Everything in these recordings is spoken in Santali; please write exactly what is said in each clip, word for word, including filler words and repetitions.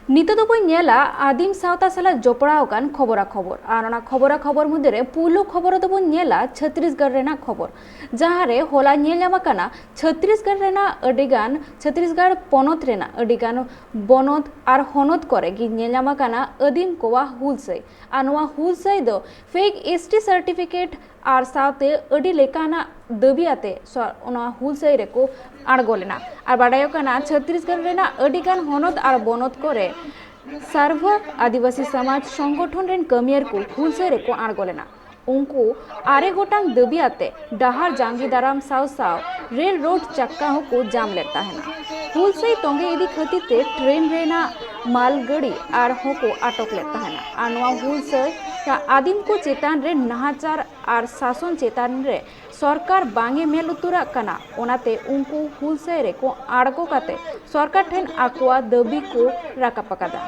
ᱱᱤᱛᱚᱜ ᱫᱚᱵᱚᱱ ᱧᱮᱞᱟ ᱟᱹᱫᱤᱢ ᱥᱟᱶᱛᱟ ᱥᱟᱞᱟᱜ ᱡᱚᱯᱲᱟᱣ ᱟᱠᱟᱱ ᱠᱷᱚᱵᱚᱨᱟ ᱠᱷᱚᱵᱚᱨ᱾ ᱟᱨ ᱚᱱᱟ ᱠᱷᱚᱵᱚᱨᱟ ᱠᱷᱚᱵᱚᱨ ᱢᱚᱫᱽᱫᱷᱮ ᱨᱮ ᱯᱩᱭᱞᱩ ᱠᱷᱚᱵᱚᱨ ᱨᱮᱫᱚ ᱵᱚᱱ ᱧᱮᱞᱟ ᱪᱷᱟᱹᱛᱤᱥᱜᱚᱲ ᱨᱮᱱᱟᱜ ᱠᱷᱚᱵᱚᱨ, ᱡᱟᱦᱟᱸ ᱨᱮ ᱦᱚᱞᱟ ᱧᱮᱞ ᱧᱟᱢ ᱟᱠᱟᱱᱟ ᱪᱷᱟᱹᱛᱤᱥᱜᱚᱲ ᱨᱮᱱᱟᱜ ᱟᱹᱰᱤᱜᱟᱱ, ᱪᱷᱟᱹᱛᱤᱥᱜᱚᱲ ᱯᱚᱱᱚᱛ ᱨᱮᱱᱟᱜ ᱟᱹᱰᱤᱜᱟᱱ ᱵᱚᱱᱚᱛ ᱟᱨ ᱦᱚᱱᱚᱛ ᱠᱚᱨᱮ ᱜᱮ ᱧᱮᱞ ᱧᱟᱢ ᱟᱠᱟᱱᱟ ᱟᱹᱫᱤᱢ ᱠᱚᱣᱟᱜ ᱦᱩᱞᱥᱟᱹᱭ᱾ ᱟᱨ ᱱᱚᱣᱟ ᱦᱩᱞᱥᱟᱹᱭ ᱫᱚ fake S T certificate ᱟᱨ ᱥᱟᱶᱛᱮ ᱟᱹᱰᱤ ᱞᱮᱠᱟᱱᱟᱜ ᱫᱟᱹᱵᱤ ᱟᱛᱮ ᱥᱚ-, ᱚᱱᱟ ᱦᱩᱞᱥᱟᱹᱭ ᱨᱮᱠᱚ ᱟᱬᱜᱚ ᱞᱮᱱᱟ᱾ ᱟᱨ ᱵᱟᱰᱟᱭᱚᱜ ᱠᱟᱱᱟ, ᱪᱷᱟᱹᱛᱤᱥᱜᱚᱲ ᱨᱮᱱᱟᱜ ᱟᱹᱰᱤᱜᱟᱱ ᱦᱚᱱᱚᱛ ᱟᱨ ᱵᱚᱱᱚᱛ ᱠᱚᱨᱮ ᱥᱟᱨᱵᱷᱚ ᱟᱹᱫᱤᱵᱟᱹᱥᱤ ᱥᱚᱢᱟᱡᱽ ᱥᱚᱝᱜᱚᱴᱷᱚᱱ ᱨᱮᱱ ᱠᱟᱹᱢᱤᱭᱟᱹᱨ ᱠᱚ ᱦᱩᱞᱥᱟᱹᱭ ᱨᱮᱠᱚ ᱟᱬᱜᱚ ᱞᱮᱱᱟ᱾ ᱩᱱᱠᱩ ᱟᱨᱮ ᱜᱚᱴᱟᱝ ᱫᱟᱹᱵᱤ ᱟᱛᱮ ᱰᱟᱦᱟᱨ ᱡᱟᱸᱜᱮ ᱫᱟᱨᱟᱢ ᱥᱟᱶ ᱥᱟᱶ ᱨᱮᱞ ᱨᱳᱰ ᱪᱟᱠᱟ ᱦᱚᱸᱠᱚ ᱡᱟᱢ ᱞᱮᱫ ᱛᱟᱦᱮᱱᱟ᱾ ᱦᱩᱞᱥᱟᱹᱭ ᱛᱚᱸᱜᱮ ᱤᱫᱤ ᱠᱷᱟᱹᱛᱤᱨ ᱛᱮ ᱴᱨᱮᱱ ᱨᱮᱱᱟᱜ ᱢᱟᱞ ᱜᱟᱹᱰᱤ ᱟᱨ ᱦᱚᱸᱠᱚ ᱟᱴᱚᱠ ᱞᱮᱫ ᱛᱟᱦᱮᱱᱟ᱾ ᱟᱨ ᱱᱚᱣᱟ ᱦᱩᱞᱥᱟᱹᱭ ᱟᱹᱫᱤᱢ ᱠᱚ ᱪᱮᱛᱟᱱ ᱨᱮ ᱱᱟᱦᱟᱪᱟᱨ ᱟᱨ ᱥᱟᱥᱚᱱ ᱪᱮᱛᱟᱱ ᱨᱮ ᱥᱚᱨᱠᱟᱨ ᱵᱟᱝ ᱮ ᱢᱮᱫ ᱞᱩᱛᱩᱨᱟᱜ ᱠᱟᱱᱟ, ᱚᱱᱟᱛᱮ ᱩᱱᱠᱩ ᱦᱩᱞᱥᱟᱹᱭ ᱨᱮᱠᱚ ᱟᱬᱜᱚ ᱠᱟᱛᱮ ᱥᱚᱨᱠᱟᱨ ᱴᱷᱮᱱ ᱟᱠᱚᱣᱟᱜ ᱫᱟᱹᱵᱤ ᱠᱚ ᱨᱟᱠᱟᱵ ᱟᱠᱟᱫᱟ᱾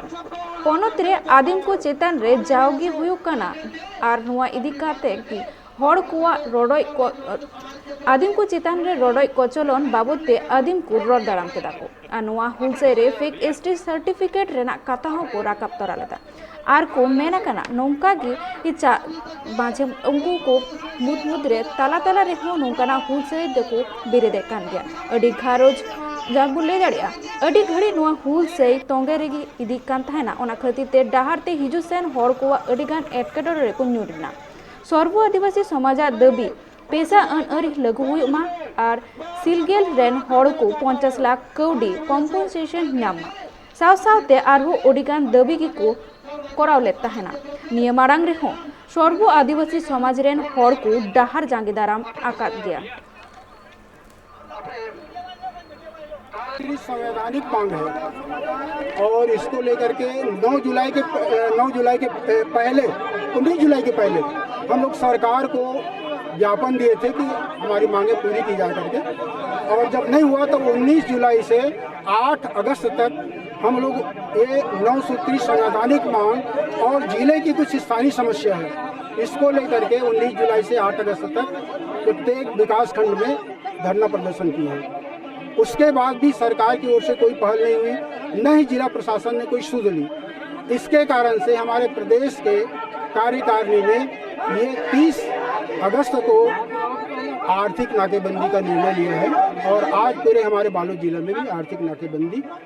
ᱯᱚᱱᱚᱛ ᱨᱮ ᱟᱹᱫᱤᱢ ᱠᱚ ᱪᱮᱛᱟᱱ ᱨᱮ ᱡᱟᱣᱜᱮ ᱦᱩᱭᱩᱜ ᱠᱟᱱᱟ ᱟᱨ ᱱᱚᱣᱟ ᱤᱫᱤ ᱠᱟᱛᱮ ᱜᱮ ᱦᱚᱲ ᱠᱚᱣᱟᱜ ᱨᱚᱰᱚᱡ ᱠᱚ-, ᱟᱹᱫᱤᱢ ᱠᱚ ᱪᱮᱛᱟᱱ ᱨᱮ ᱨᱚᱰᱚᱡ ᱠᱚᱪᱚᱞᱚᱱ ᱵᱟᱵᱚᱫ ᱛᱮ ᱟᱹᱫᱤᱢ ᱠᱚ ᱨᱚᱲ ᱫᱟᱨᱟᱢ ᱠᱮᱫᱟ ᱠᱚ᱾ ᱟᱨ ᱱᱚᱣᱟ ᱦᱩᱞᱥᱟᱹᱭ ᱨᱮ fake S T certificate ᱨᱮᱱᱟᱜ ᱠᱟᱛᱷᱟ ᱦᱚᱸᱠᱚ ᱨᱟᱠᱟᱵ ᱛᱚᱨᱟ ᱞᱮᱫᱟ᱾ ᱟᱨ ᱠᱚ ᱢᱮᱱ ᱟᱠᱟᱱᱟ, ᱱᱚᱝᱠᱟ ᱜᱮ ᱪᱟ-, ᱢᱟᱡᱷᱮ ᱩᱱᱠᱩ ᱠᱚ ᱢᱩᱫᱽ ᱢᱩᱫᱽ ᱨᱮ ᱛᱟᱞᱟ ᱛᱟᱞᱟ ᱨᱮᱦᱚᱸ ᱱᱚᱝᱠᱟᱱᱟᱜ ᱦᱩᱞᱥᱟᱹᱭ ᱫᱚᱠᱚ ᱵᱮᱨᱮᱫᱮᱫ ᱠᱟᱱ ᱜᱮᱭᱟ᱾ ᱟᱹᱰᱤ ᱜᱷᱟᱨᱚᱸᱡᱽ ᱡᱟᱦᱟᱸ ᱵᱚᱱ ᱞᱟᱹᱭ ᱫᱟᱲᱮᱭᱟᱜᱼᱟ, ᱟᱹᱰᱤ ᱜᱷᱟᱹᱲᱤᱡ ᱱᱚᱣᱟ ᱦᱩᱞᱥᱟᱹᱭ ᱛᱚᱸᱜᱮ ᱨᱮᱜᱮ ᱤᱫᱤᱜ ᱠᱟᱱ ᱛᱟᱦᱮᱱᱟ᱾ ᱚᱱᱟ ᱠᱷᱟᱹᱛᱤᱨ ᱛᱮ ᱰᱟᱦᱟᱨ ᱛᱮ ᱦᱤᱡᱩᱜ ᱥᱮᱱ ᱦᱚᱲ ᱠᱚᱣᱟᱜ ᱟᱹᱰᱤᱜᱟᱱ ᱮᱴᱠᱮᱴᱚᱬᱮ ᱨᱮᱠᱚ ᱧᱩᱨ ᱮᱱᱟ᱾ ᱥᱚᱨᱵᱚ ᱟᱹᱫᱤᱵᱟᱹᱥᱤ ᱥᱚᱢᱟᱡᱟᱜ ᱫᱟᱹᱵᱤ ᱯᱮᱥᱟ ᱟᱹᱱ ᱟᱹᱨᱤ ᱞᱟᱹᱜᱩ ᱦᱩᱭᱩᱜ ᱢᱟ ᱟᱨ ᱥᱤᱞᱜᱮᱞ ᱨᱮᱱ ᱦᱚᱲ ᱠᱚ ᱯᱚᱧᱪᱟᱥ ᱞᱟᱠᱷ ᱠᱟᱹᱣᱰᱤ compensation ᱧᱟᱢ ᱢᱟ᱾ ᱥᱟᱶ ᱥᱟᱶᱛᱮ ᱟᱨᱦᱚᱸ ᱟᱹᱰᱤᱜᱟᱱ ᱫᱟᱹᱵᱤ ᱜᱮᱠᱚ ᱠᱚᱨᱟᱣ ᱞᱮᱫ ᱛᱟᱦᱮᱱᱟ᱾ ᱱᱤᱭᱟᱹ ᱢᱟᱲᱟᱝ ᱨᱮᱦᱚᱸ ᱥᱚᱨᱵᱚ ᱟᱹᱫᱤᱵᱟᱹᱥᱤ ᱥᱚᱢᱟᱡᱽ ᱨᱮᱱ ᱦᱚᱲ ᱠᱚ ᱰᱟᱦᱟᱨ ᱡᱟᱸᱜᱮ ᱫᱟᱨᱟᱢ ᱟᱠᱟᱫ ᱜᱮᱭᱟ᱾ संवैधानिक मांग है और इसको लेकर के नौ जुलाई के, नौ जुलाई के पहले, उन्नीस जुलाई के पहले हम लोग सरकार को ज्ञापन दिए थे कि हमारी मांगें पूरी की जा करके। और जब नहीं हुआ तो उन्नीस जुलाई से आठ अगस्त तक हम लोग ये नौ सूत्री संवैधानिक मांग और जिले की कुछ स्थानीय समस्या है, इसको लेकर के उन्नीस जुलाई से आठ अगस्त तक प्रत्येक विकास खंड में धरना प्रदर्शन किए हैं। उसके बाद भी सरकार की ओर से कोई पहल नहीं हुई। न ही जिला प्रशासन ने कोई सुध ली। इसके कारण से हमारे प्रदेश के कार्यकारिणी ने ये तीस अगस्त को आर्थिक नाकेबंदी का निर्णय लिया है और आज पूरे हमारे बालोद जिला में भी आर्थिक नाकेबंदी